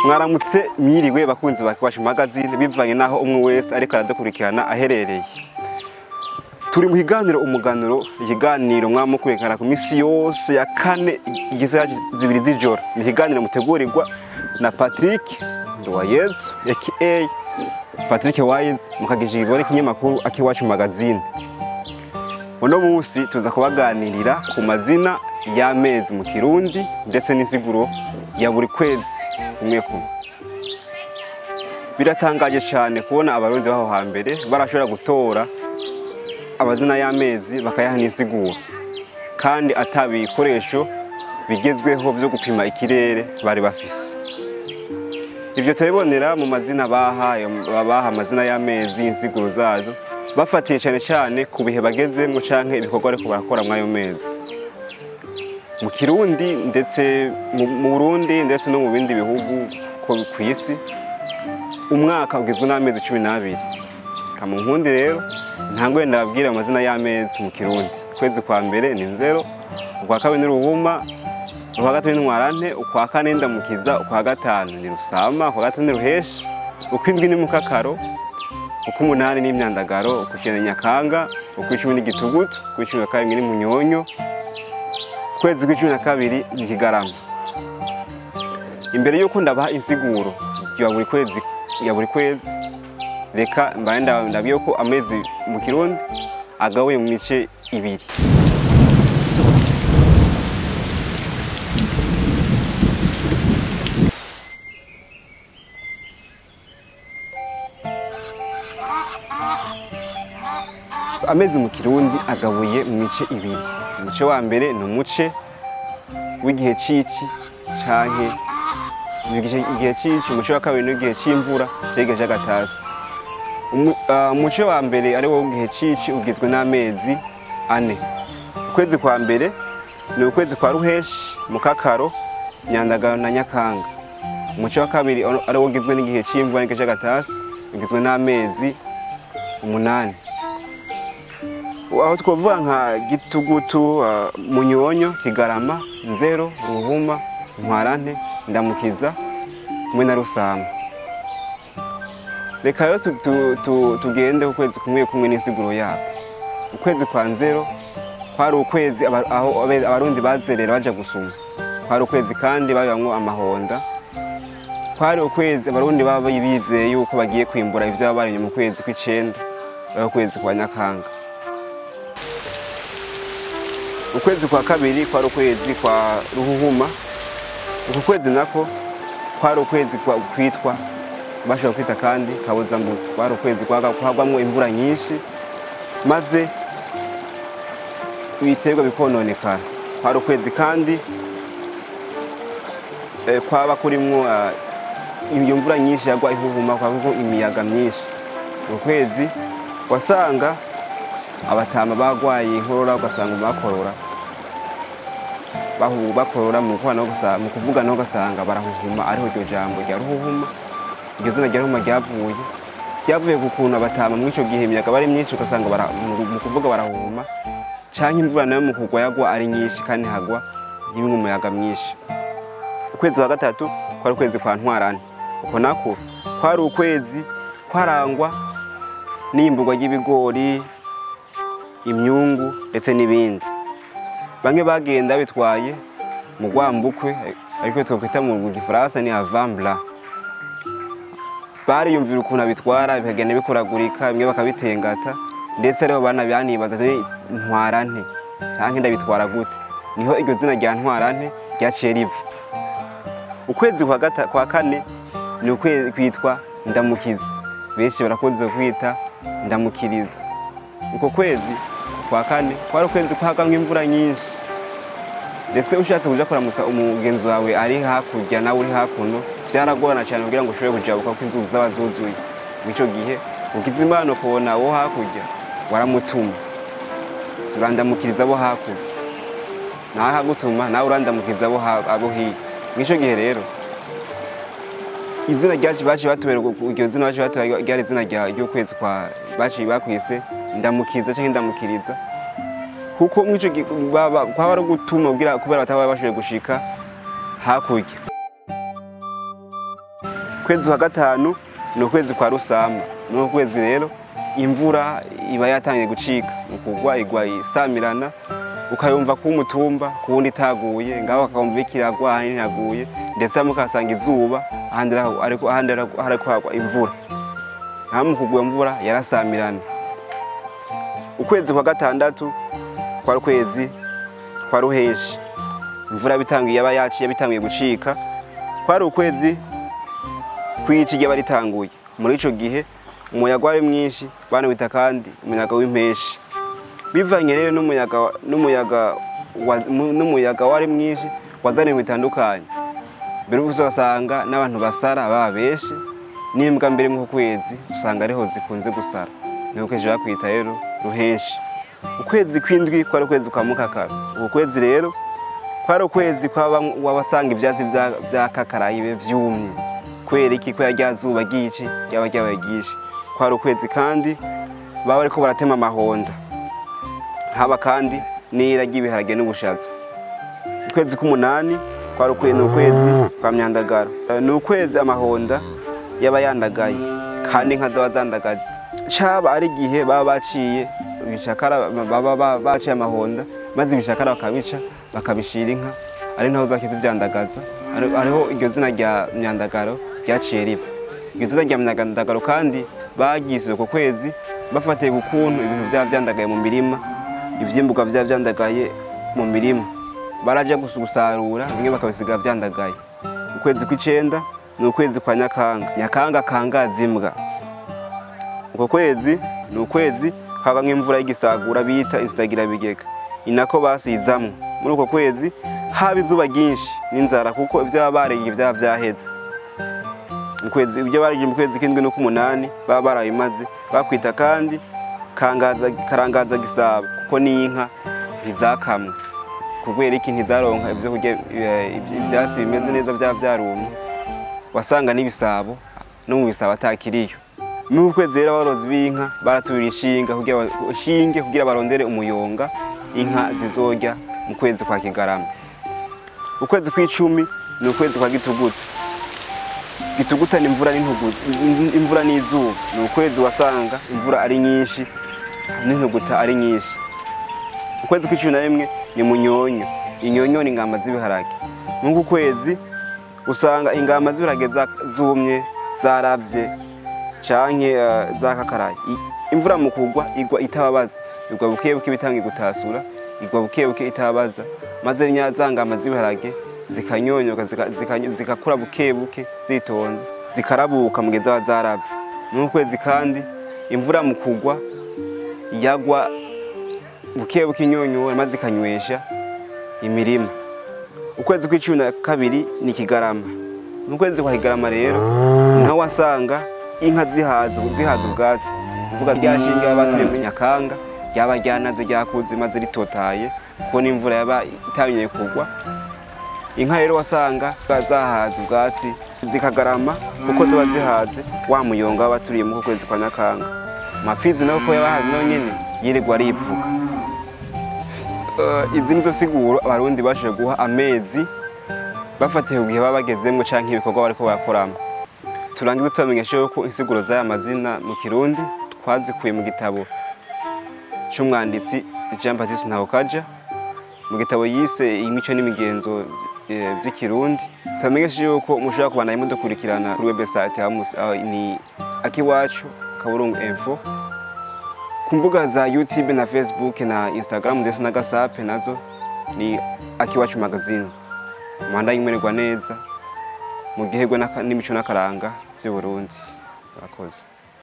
Mwaramutse mwiriwe bakunzi ba Akiwacu Magazine, bivanye naho umwe wese ariko aradukurikirana aherereye. Turi mu kiganiro Umuganuro, ikiganiro mwamukurikirana ku misi yose ya kane igisaha 2 z'ijoro. Ni ikiganiro mutegurirwa na Patrick Nduwayezu aka Patrick Wise, mukagishirizwa n'ikinyamakuru Akiwacu Magazine. Uno munsi tuza kubaganirira ku mazina y'amezi mu Kirundi ndetse n'insiguro ya buri kwezi kumwe kumwe. Biratangaje cyane kubona Abarundi baho hambere barashobora gutora amazina y'amezi bakayaha n'insiguro, kandi atabikoresho bigezweho byo gupima ikirere bari bafise. Ivyo turabibonera mu mazina baha amazina y'amezi, insiguro zazo, bafatiye cyane cyane ku bihe bagezemo canke ibikorwa ariko barakora mw'ayo mezi. Mu Kirundi ndetse mu Burundi ndetse no mu bindi bihugu ko kw'isi, umwaka ugizwe n'amezi 12. Kama nkundi rero ntangwe ndababwira amazina y'amezi mu Kirundi. Kwezi kwa mbere ni Nzero, ukwa kabiri ni Ruhuma, ukwa gatatu ni Ntwarante, ukwa kane ni Ndamukiza, ukwa gatanu ni Rusama, ukwa gatanu ni Ruheshi, ukwindwi ni Mukakaro, ukw'umunani ni Imyandagaro, ukw'icenda ni Nyakanga, ukw'icumi ni Gitugutu, ukw'icumi na kabiri ni Munyonyo, ukwezi kw'icumi na kabiri ni Kigarama. Imbere yuko ndabaha insiguro ya buri kwezi, reka mbaye ndabwiye ko amezi mu Kirundi agabuye mu mice ibiri. Amezi mu Kirundi agabuye mu mice ibiri. Umuce wa mbere ni umuce w'igihe c'ici canke igihe c'ici, umuce wa kabiri ni igihe c'imvura n'igihe c'agatasi. Umuce wa mbere ari wo w'igihe c'ici ugizwe n'amezi 4. Ukwezi kwa mbere ni ukwezi kwa Ruheshi, Mukakaro, Nyandagaro na Nyakanga. Umuce wa kabiri ari wo ugizwe n'igihe c'imvura n'igihe c'agatasi ugizwe n'amezi 8. Aho twovuga nka Gitugutu, Munyonyo, Kigarama, Nzero, Ruhuma, Ntwarante, Ndamukiza hamwe na Rusama. Reka rero tugende ukwezi kumwe kumwe n'insiguro yako. Ukwezi kwa Nzero kwari ukwezi aho Abarundi bazerera baja gusuma. Kwari ukwezi kandi babamwo amahonda. Kwari ukwezi Abarundi baba bizeye yuko bagiye kwimbura ivyo babarimye mu kwezi kw'icenda, ukwezi kwa Nyakanga. Ukwezi kwa kabiri kwari ukwezi kwa Ruhuhuma. Uku kwezi nako kwari ukwezi kwitwa bashobora kwita kandi Kabuzambuto. Kwari ukwezi kwagwamwo imvura nyinshi maze ibiterwa bikononekara. Kwari ukwezi kandi kwaba kurimwo iyo mvura nyinshi yagwa ihuhuma, kwaba imiyaga myinshi. Uku kwezi wasanga abatama bagwaye inkorora, ugasanga bakorora bakorora mu kuvuga no ugasanga barahuhuma. Ariho iryo jambo rya Ruhuhuma, iryo zina rya Ruhuma ryavuye ku kuntu abatama muri ico gihe imiyaga bari myinshi, ugasanga mu kuvuga barahuhuma, canke imvura nayo mu kugwa yagwa ari nyinshi kandi hagwa imwe umuyaga mwinshi. Ukwezi kwa gatatu kwari ukwezi kwa Ntwarante. Uko nako kwari ukwezi kwarangwa n'imburwa ry'ibigori, imyungu ndetse n'ibindi. Bamwe bagenda bitwaye mu rwambukwe, ariko twokwita mu Gifaransa ni avambla. Bariyumvira ukuntu abitwara bikagenda bikoragurika, bimwe bakabitengata, ndetse ariho bana banibaza ati Ntwarante canke ndabitwara gute? Niho iryo zina rya Ntwarante ryaciye riva. Ukwezi kwa kane ni ukwezi kwitwa Ndamukiza, benshi barakunze kwita Ndamukiriza. Uko kwezi kwa kane kwari ukwezi kwagamwe imvura nyinshi, ndetse ushatse kuja kuramutsa umugenzi wawe ari hakurya nawe uri hakuno vyaragorana cyane kugira ngo ushobore kujabuka kuko inzuzi zaba zuzuye. Mw'ico gihe ugize imana kubona wo hakurya waramutuma, turandamukiriza abo hakurya, nawe akagutuma nawe urandamukiriza abo hirya. Mw'ico gihe rero izina ryacu baciye batubera, iryo zina baciye batubera ryari izina ry'ukwezi kwa baciye bakwise Ndamukiza canke Ndamukiriza, kuko mw'ico gihe kwaba ari ugutuma kubera bataba bashoboye gushika hakurya. Kwezi kwa gatanu ni ukwezi kwa rusama. Ni ukwezi rero imvura iba yatangiye gucika, ukugwa igwa isamirana, ukayumva ku mutumba kuwundi itaguye, ngaho akamva ikiragwa ahandi ntaguye, ndetse mukasanga izuba ahandi ariko ahandi hariko hagwa imvura. Hamwe kugwa imvura yarasamirana. Ukwezi kwa gatandatu kwa kwezi kwa ruheshi, imvura bitangiye yaba yaciye bitangiye gucika, kwari ukwezi kwici gihe baritanguye. Muri ico gihe umuyaga wari mwinshi, bana wita kandi umuyaga w'impeshi. Bivanye rero n'umuyaga wari mwinshi wazanye bitandukanye. Mbere uzasanga n'abantu basara baba benshi, n'imbwa mbere mu kwezi usanga ariho zikunze gusara. Niho keje bakwita rero ruheshi. Ukwezi kwindwi kwari ukwezi kwa mukakara. Uko kwezi rero kwari ukwezi kwa wabasanga ivyatsi vyakakaraye vyumye. Kwera iki ko yarya zuba gici ryaba ryabaye gishi. Kwari ukwezi kandi baba ariko baratema amahonda, haba kandi n'ira ry'ibiharage n'ubushaza. Ukwezi k'umunani kwari ukwezi kwa myandagaro. Ni ukwezi amahonda yaba yandagaye kandi inka zaba zandagaye. Caba ari igihe baba baciye ibishakara, baba baciye amahonda maze ibishakara bakabica bakabishira inka, ari naho zakize byandagaza. Ariho iryo zina rya myandagaro ryaciye riva. Iryo zina rya myandagaro kandi bagize uko kwezi bafatiye ukuntu ibintu byaba byandagaye mu mirima, ivyimbuka byaba byandagaye mu mirima, baraja gusarura bimwe bakabisiga byandagaye. Ukwezi kw'icenda ni ukwezi kwa Nyakanga. Nyakanga kangaza imbwa. Uko kwezi ni ukwezi haba nk'imvura y'igisagura bita insidagira bigega, inako basizamwo. Muri uko kwezi haba izuba ryinshi n'inzara, kuko ivyo baba bariye byaba vyaheze. Ukwezi ibyo bariye mu kwezi kw'indwi no k'umunani baba barabimaze. Bakwita kandi kangaza karangaza gisabo, kuko n'inka ntizakamwe kubera iki ntizaronka ibyo kurya, ibyatsi bimeze neza byaba byarumye. Wasanga n'ibisabo no mu bisabo atakiriyo. Mu kwezi rero aborozi b'inka baratura inshinga kugira ushinge kugira barondere umuyonga inka zizorya mu kwezi kwa Kigarama. Ukwezi kw'icumi ni ukwezi kwa Gituguta. Gituguta ni imvura n'intuguta, imvura n'izuba. Ni ukwezi wasanga imvura ari nyinshi n'intuguta ari nyinshi. Ukwezi kw'icumi na rimwe ni munyonyo. Inyonyo ni ingamba z'ibiharage. Mu kwezi usanga ingamba z'ibiharage zumye, zaravye canke zakakaraye. Imvura mu kugwa igwa itababaza, igwa buke buke bitangiye gutasura, igwa buke buke itababaza, maze nyazangama z'ibiharage zikanyonyoka zikakura buke buke zitonze, zikarabuka mugeza zaravye. Mu kwezi kandi imvura mu kugwa yagwa buke buke inyonyo maze ikanywesha imirima. Ukwezi kw'icumi na kabiri ni Kigarama. Mu kwezi kwa Kigarama rero naho wasanga inka zihaza ubwatsi, uvuga ryashinga abaturiye mu Nyakanga ryaba ryanaze ryakuze maze ritotaye, kuko n'imvura yaba itangiye kugwa. Inka rero wasanga zahaza ubwatsi zikagarama kuko ziba zihaze wa muyonga abaturiye mu kwezi kwa Nyakanga. Amapfizi nayo ko yabahaze nayo nyene yirirwa aripfuka. Izi nizo siguro abarundi bashoboye guha amezi bafatiye ku gihe baba bagezemwo canke ibikorwa bariko barakoramo. Turangize tubamenyesha yuko insiguro z'aya mazina mu Kirundi twazikuye mu gitabo c'umwanditsi Jean Baptiste Ntawukaja, mu gitabo yise imico n'imigenzo vy'ikirundi. Tubamenyesha yuko mushobora kubandanya mudukurikirana kuri website ni akiwacu kaburungu info, ku mbuga za YouTube na Facebook na Instagram ndetse na WhatsApp nazo ni Akiwacu Magazine. Muhandanye mumererwa neza mu gihegwe n'imico n'akaranga vy'Uburundi. Murakoze.